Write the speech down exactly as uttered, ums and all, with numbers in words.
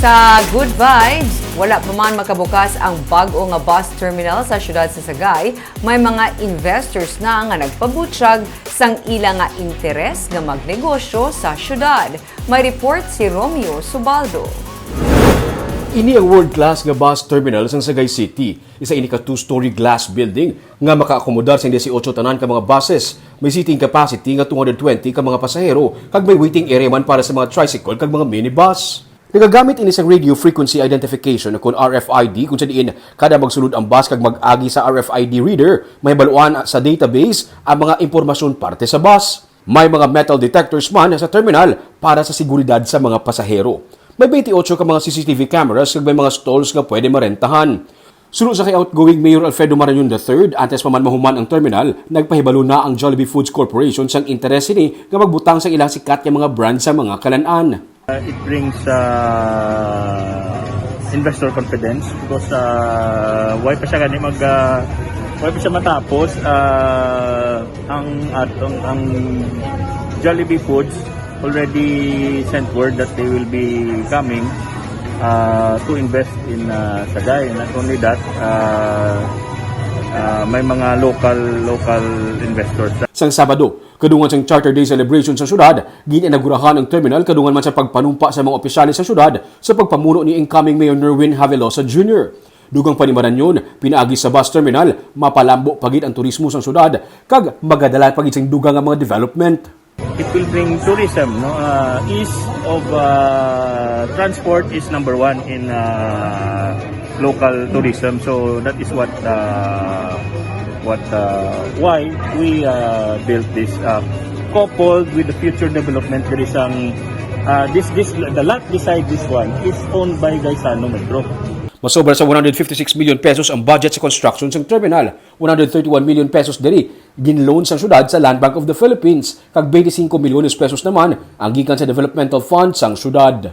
Sa Good Vibes, wala pa man makabukas ang bag-o nga bus terminal sa siyudad sa Sagay, may mga investors na nga nagpabutyag sang ila nga interes nga magnegosyo sa siyudad. May report si Romeo Subaldo. Ini ang world-class nga bus terminal sang Sagay City. Isa ini ka two-story glass building nga makaakomodar sang dieciocho tanan ka mga buses. May seating capacity nga two hundred twenty ka mga pasahero, kag may waiting area man para sa mga tricycle kag mga minibus. Nagagamit ini sang radio frequency identification, kun R F I D, kung sa diin kada magsulod ang bus kag mag-agi sa R F I D reader, mahibaluan sa database ang mga impormasyon parte sa bus. May mga metal detectors man sa terminal para sa seguridad sa mga pasahero. May twenty-eight ka mga C C T V cameras kag may mga stalls nga pwede marentahan. Suno sa kay outgoing Mayor Alfredo Marañon the third, antes pa man mahuman ang terminal, nagpahibalo na ang Jollibee Foods Corporation sang interes sini nga magbutang sa ilang sikat nga mga brand sa mga kalan-an. Uh, it brings uh, investor confidence because uh, why pa siya gani mag uh, why pa siya matapos uh, ang atong ang Jollibee Foods already sent word that they will be coming uh, to invest in uh, Sagay. Not only that, uh, uh, may mga local local investors. Sang Sabado, kadungan sang Charter Day celebration sa syudad, gin-inaugurahan ang terminal kadungan man sa pagpanumpa sa mga opisyales sa syudad sa pagpamuno ni incoming Mayor Nerwin Havelosa Junior. Dugang pa ni Marañon, pinaagi sa bus terminal, mapalambo pa gid ang turismo sang syudad kag magadala pa gid sing dugang nga mga development. It will bring tourism, no? Uh, ease of uh, transport is number one in uh, local tourism. So that is what uh, what uh, why we uh, built this uh, coupled with the future development. There is ang uh, this this the lot beside this one is owned by Gaisano Metro. Masobra sa one hundred fifty-six million pesos ang budget sa construction sang terminal. One hundred thirty-one million pesos diri ginloan sang syudad sa Land Bank of the Philippines, kag twenty-five milyones pesos naman ang gikan sa developmental fund sang syudad.